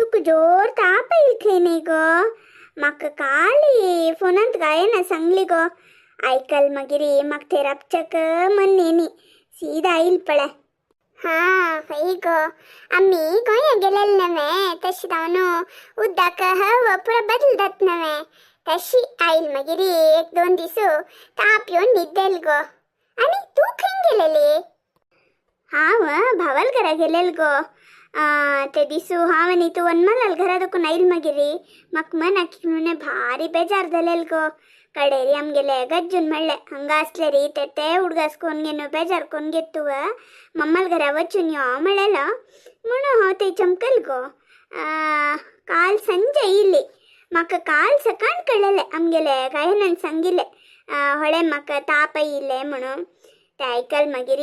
तुका जोर ताप येयल खंय न्ही गो. म्हाका काली फोनांत गायना सांगली गो. आयकल मागीर म्हाका थंय राबच्याक मन न्ही सीदा आयल पळय. हा हय गो, आमी गोंया गेलेले नव्हे तशी जावन उदक हवा पुरा बदल जात नव्हे तशी आयल मागीर एक दोन दीस ताप येवन न्हिदेल गो. आनी तूं खंय गेलेली? हांव भावाल घरा गेलेल गो. ते दिसू हांव आनी तूं वनमालाल घरा दुखून आयल मागीर म्हाका मनाक न्हू भारी बेजार जालेल गो. कडेरी आमगेले गज्जून म्हणले हांगा आसले री ते ते उडगास कोण घेवन बेजार कोण घेत तूं मम्माल घरा वचून यो म्हणलेलो म्हणून हांव थंय चमकल गो. काल संजे येयली. म्हाका काल सकाळ कळ्ळेले आमगेले गायनान सांगिल्ले होळे म्हाका ताप येयले म्हणून. ते आयकल मागीर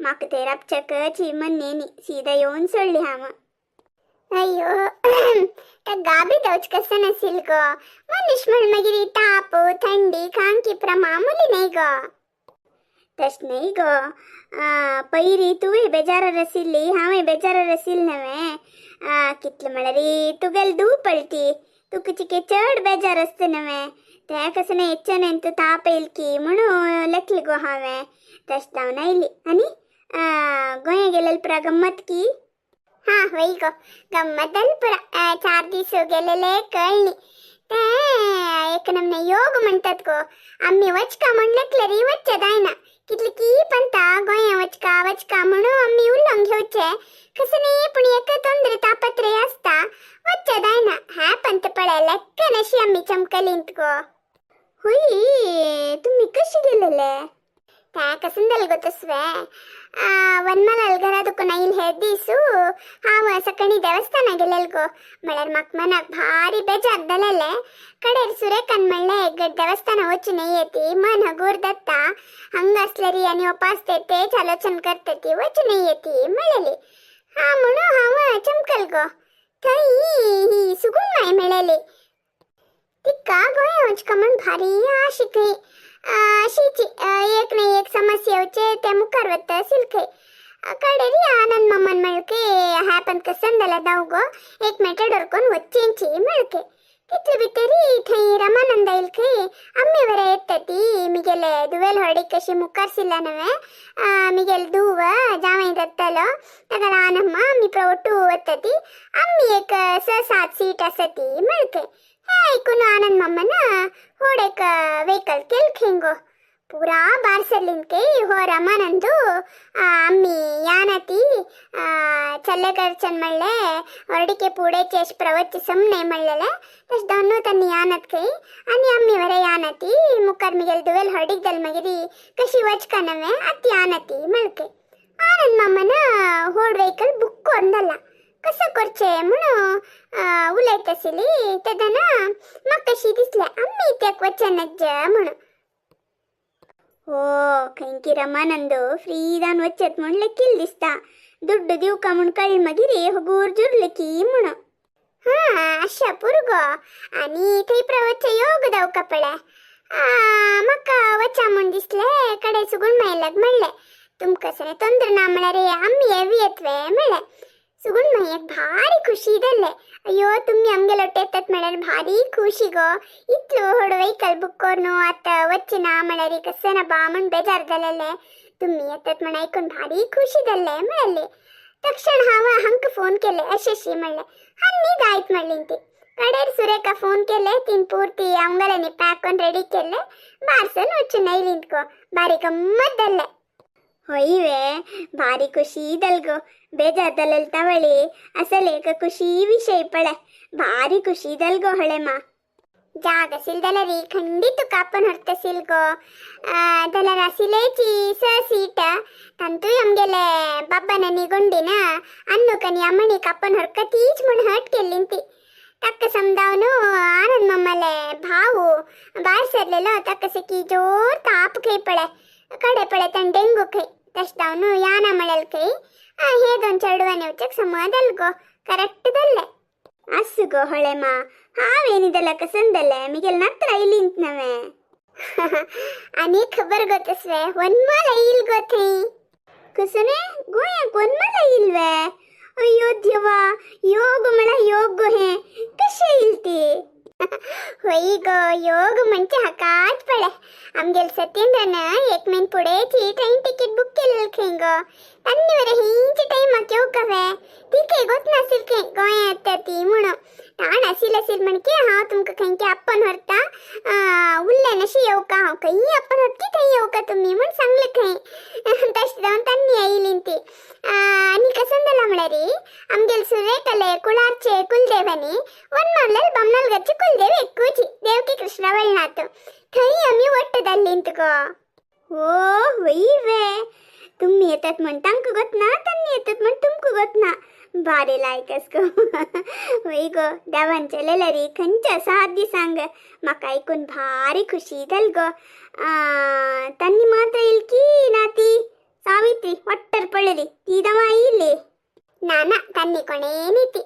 म्हाका ते राबच्याक मन न्ही सीदा येवन सोडली हांव. अय्यो त्या गाबी जावच कसं नसेल गो. मनीस म्हण मागीर ताप थंडी खांकी पुरा मामूली न्ही गो. तशें न्ही गो. पयरी तुवें बेजारार आशिल्ली हांवें बेजारार आशिल्लें नव्हे. कितलें म्हळ्यार तुगेली धूव पळटी तुका चिके चड बेजार आसता नव्हे. ते कसं न्ही येच्चे तूं ताप येयल की म्हणून लेखलें गो हांवें. तशें जावन आयली. आनी गोंया गेलेले पुरा गम्मत की? हा वय गो, गम्मत जाली पुरा. 4 दीस गेलेले कळ्ळी. ते एक नमने योग म्हणतात गो. आम्ही वचका म्हण लेखले री वच्चे जायना. कितले की पंता गोंया वचका वचका म्हणून आम्ही उलोवंक घेवचे कसं न्ही पूण एक तोंद्रे तापत्रे आसता वच्चे जायना. हा पंत पळय लेक्कन अशी आम्ही चमकलींत गो. होय तुम्ही कशी गेलेले? त्या कसं जालें गो तसवे वनमालाल घरा दुखून आयल हे दीसू हांव सकाळी देवस्थाना गेलेल गो. म्हळ्यार म्हाका मनाक भारी बेजार जालेले. कडेर सुरेखान म्हणलें एक देवस्थाना वचून येती मन हगूर जाता हांगा आसलेरी आनी उपासते तेच आलोचन करता ती वचून येती म्हणलेली. हा म्हणून हांव चमकल गो. थंय ही सुगून माय मेळ्ळेली. तिका गोंया वचका म्हण भारी आशी खंय अशीची एक ना एक समस्या येवचे ते मुखार वता आसील खंय. कडेरी आनंद मामान म्हणके ह्या पण कसं जाल्यार जावं गो एक मेटेडोर कोण वच्चेंची म्हणके. तितले भितरी थंय रमानंद आयल खंय. आम्मी बरें येता ती मिगेले दुवेल हळडीक कशी मुखार सिल्ला नव्हे मिगेल धुव जावंय जातालो ताका ल्हान आमी प्र ಒಟ್ಟು वता ती आम्मी एक 6 7 सीट आसा ती म्हणके. हे आयकून आनंद मामान होड एक वेहिकल केल खंय गो. पुरा बारसर्लिंत हो रमानंदू आम्मी यानती चल्लेकरचन म्हणले ಹೊರಡಿಕೆ ಪೂಡೆಚೆ ಪ್ರವಚ್ಚ ಸುಮ್ಮನೆ म्हणलेले तशें दोनू तांणी यानत खंय. आनी आम्मी वरे यानती मुखार मिगेल दुवेल हळडीक जाल मागीर कशी वचका नव्हे आत यानती म्हणके. आनंद मामान होड वेहिकल बुक करून जाला कसं करचे म्हणून उलयत आशिल्ली तेन्ना म्हाका कशी दिसलें आम्मी त्याक वचनज म्हणून. हो खंयकी रमानंद फ्री जावन वचत म्हूण लेकील दिसता. दुड्ड दिवका म्हूण कळ्ळ मागीर हगूर जुरले की म्हणून. हा अशा पुरो गो. आनी थंय प्रवच्च योग जावका पळय. म्हाका वचा म्हूण दिसले कडे सुगून मायलाक म्हणलें तुमकां सगळें तोंद्र ना म्हळ्यार आमी येवी येतवे म्हणलें. सुगून मायक भारी खुशी जाल्ले. अय्यो तुमी आमगेलो येतात म्हळ्यार भारी खुशी गो. इतलो व्हड वेहिकल बुक करून आतां वचना म्हळ्यार कसं ना बा म्हूण बेजार जालेले. तुमी येतात म्हण आयकून भारी खुशी जाल्ले म्हणले. तक्षण हांव हांकां फोन केले अशें म्हणलें. हांणी जायत म्हणली ती. कडेर सुरेखा फोन केले तीन पूर्ती आमगेल्यांनी पॅक करून रेडी केले बारसन वचून आयलींत गो. बारी गम्मत जाल्लें. होय वे भारी खुशी जाल गो. बेजार जालेल तवळी असल एक खुशी विशय पळय भारी खुशी जाल गो हळेमा. जाग आसील जाल्यार खंडीत तुका आपोवन व्हरता आसील गो. जाल्यार आशिल्लेची 6 सीट तांतूय आमगेले बाबान आनी गुंडीन अन्नूक आनी अमणीक आपोवन व्हरका तीच म्हूण हट केल्ली ती. ताका समजावन आनंद मामाले भाऊ भायर सरलेलो ताका की जोर ताप खंय पळय कडे पळय ताणें डेंगू खंय तशें जावन याना म्हणलें खंय हे दोन चेडवान येवच्याक समज जालें गो करेक्ट जाल्लें. आस्सु गो ಹೊಳೆಮ್ಮ हांवें कसं जालें मिगेल नत्र आयलींत नव्हे. आनी खबर गो तसवे वनमाल येईल गो थंय. कसने गोंयाक वनमाल येईल वे? अय्यो देवा योग म्हळ्यार योग. वय गो, योग म्हणजे हाकाच पळे. आमगेल सत्येंद्रन एक मैन पुढेची ट्रेन तिकीट बुक केलेलं खंय गो. तांणी बरें हिंचे टायमाक येवंक हवे. ती खंय गोत नासील खंय गोंयांत येता ती म्हणून. ताण आसील आसील म्हणके हांव तुमकां खंयचे आप्पन व्हरता, उरले नशी येवका, हांव खंयी आप्पन व्हरती थंय येवका तुमी म्हूण सांगलें खंय. तशें जावन तांणी येयली ती. आनी कसं जाला म्हळ्यार आमगेल सुरेकले कुळारचे कुलदेवानी वनमावलेल बामणालगरचे कुलदेव एक्कूची देवकी कृष्ण वळनाथ, थंय आमी वट्ट जाल्लीं तुका. हो वय वे, तुम्ही येतात म्हण तांकां गोत ना, तांणी येतात म्हण तुमकां गोत ना. भारी लायकस गो. वय गो, देवान चलेले री खंयच्या सात दिसांक. म्हाका ऐकून भारी खुशी जाल गो. तांणी मात्र येईल की ना ती सावित्री वट्टर पडलेली ती दवा येयली. ना ना, तांणी कोणेनी ती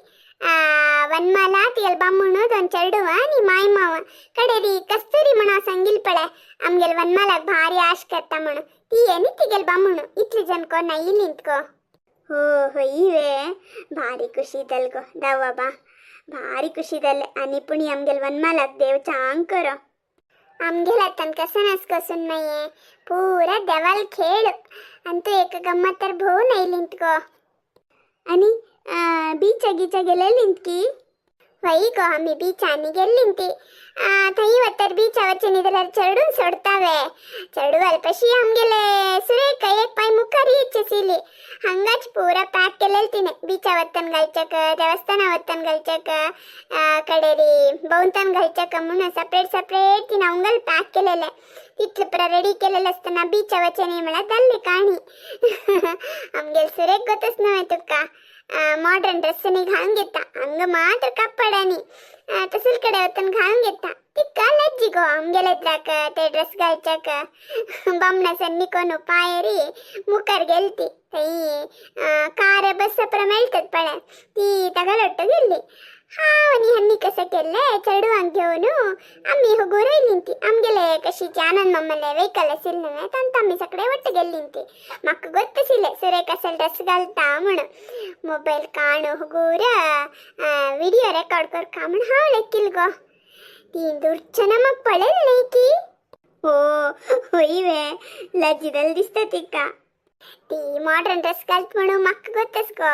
वनमाला तिगेल बामूण, दोन चेडुवा आनी माय माव. कडेरी कस्तुरी म्हणून सांगील पळे, आमगेल वनमालाक भारी आश करता म्हणून, ती आनी तिगेल बामूण इतली जण कोण येयलींत गो. हो होय वे, भारी खुशी जाल गो. दावा बा, भारी खुशी जाले. आनी पुणी आमगेल वनमालाक देव चांग करो. आमगेल आतां कसं नास कसून नाहीये, पुरा देवाल खेळ. अंतू एक गम्मत तर भोवून येयलींत गो. आनी बीचा गीचा गेलेलींत की? वय गो, आमी बीचांनी गेल्लीं ती. थंय वतर बीचा वचनी जाल्यार चेडून सोडतावे. चेडू अल्पशी आमगेले सुरेख एक पाय मुखार येचे सिली. हंगाच पुरा पॅक केलेल तिने. बीचा वतन घालचक, देवस्थाना वतन घालचक, कडेरी भोंवतण घालचक म्हणून सपरेट सपरेट तिने अंगल पॅक केलेले. तितले पुरा रेडी केलेलं असताना बीचा वचनी म्हळ्यार जाल्ली काणी. आमगेल सुरेख गोतच न्हय तुका, मॉडर्न ड्रेस्सनी घालून घेता, हंग मात्र कपडानी तसल कಡೆ वतन घालून घेता. तिका लज्जी गो आमगेले इद्राक ते ड्रेस घालच्याक. बामणा सन्नी कोण पायरी मुखार गेलती. थंय कार बस परा मेळटत पळे, ती तगलೊಟ್ಟು गेल्ली. हांव आनी हन्नी कसं केल्ले, चेडवांक घेवन आमी हुगूर येयलीं ती. आमगेले कशीचे आनंद मामाले वेहिकल आशिल्लें न्हय, तांत आमी सगळे वट्ट गेल्लीं ती. म्हाका गोत्तशिल्लें सुरेख असल ड्रेस घालता म्हणून. मोबायल काणू हुगूर विडियो रेकॉर्ड करका म्हूण हांव लेकील गो. ती दूरच्यान म्हाका पळयलें न्हय की. हो होय वे, लज्जी जाल दिसता तिका. ती मॉडर्न ड्रेस घालत म्हणून म्हाका गोत्तस गो.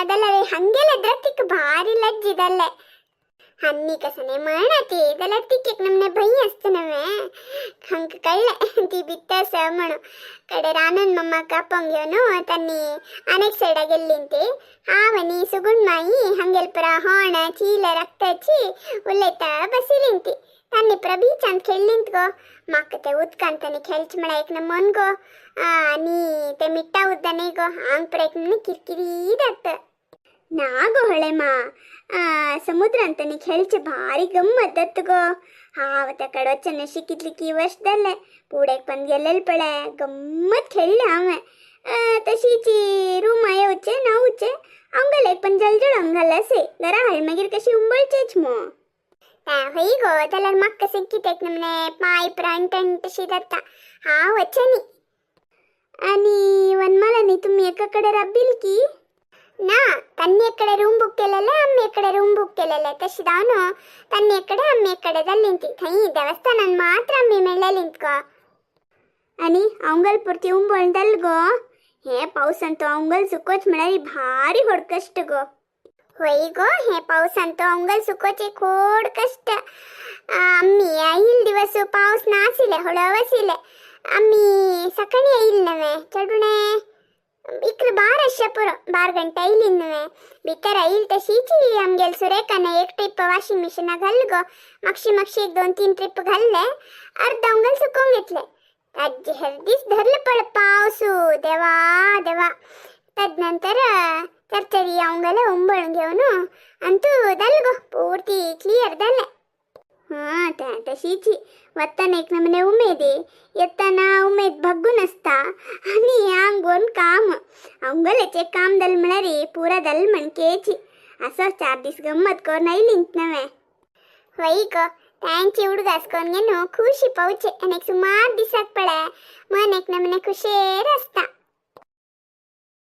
जाल्यार हंगेले तिका भारी लज्जी जाल्ले. हन्नी कसने म्हणा ती, जाल्यार तिका एक नमने भंय आसता न्हय, हंक कळ्ळें ती भितर आसा म्हणून. कडेर आनंद मम्माक आपोवंक घेवन तांणी आनेक सायडा गेल्लीं ती. हांव आनी सुगुण माई हंगेल पुरा होण चील रक्ताची उलयता बशिल्लीं ती. तांणी पुरा बिचांत खेळ्ळींत गो. म्हाका ते उदकांत तांणी खेळचें म्हळ्यार एक नमून गो. आनी ते मिट्टा उदकां न्ही गो, आंग पुरा एक नमूने किरकिरी जाता. ना गो ಹೊಳೆಮ್ಮ, समुद्रांत खेळचे भारी गम्मत दत्त गो. हांव त्या कडवच्यान शिकितली की वर्ष जालें, पुडेक पण गेलेल पळे गम्मत खेळ्ळें हांवें. तशीची रुमा येवचे न्हांवचे, अंगल एक पण जलजळ घाल असे घरा हाड मागीर कशी उंबळचेच मो. हय गो, जाल्यार म्हाका कशें कितें नमने पांय पुरा अंट जाता. हांव वचनी. आनी वनमालानी तुम्ही एका कडे राबील की? ना, तांणी एक कಡೆ रूम बुक केलेले, आमी एक कಡೆ रूम बुक केलेले. तशें जावन तांणी एक कಡೆ आमी एक कಡೆ जाल्लीं ती. थंय देवस्थानान मात्र आमी मेळ्ळेलीं गो. आनी अवंगल पुरती उंबळ जाल गो. हे पावसान तो अवंगल सुकोच म्हळ्यार भारी व्हड कश्ट गो. होय गो, हे पावसान तो अंगल सुकोचे खोड कश्ट. आमी येईल दिवस पावस नाशिल्ले, हळव आशिल्ले. आमी सकाळी येईल नव्हे, चेडूणे इकडे बार अशा पुरो 12 गंटे येईल नव्हे. भितर येईल तशीच आमगेल सुरेखाने एक ट्रिप वॉशिंग मशीना घाल गो. मागशी मागशी एक 2-3 ट्रिप घालले, अर्ध अंगल सुकून घेतले. ताजे हरदीस धरलं पड पावसू, देवा देवा. तदनंतर चरचरी अवंगले उंबळून घेवन अंतू जालें गो, पूर्ती क्लियर जालें. हां, त्या तशीची वताना एक नमने उमेदी, येताना उमेद भग्गून आसता आनी आंगोन काम अंगलेचे काम जालें म्हळ्यार पुरा जालें म्हणकेची. असो 4 दीस गम्मत करून आयलींत नव्हे. होय गो, तांची उडगास करून घेवन खुशी पावचे आनी सुमार दिसाक पळे मन एक नमने खुशेर आसता.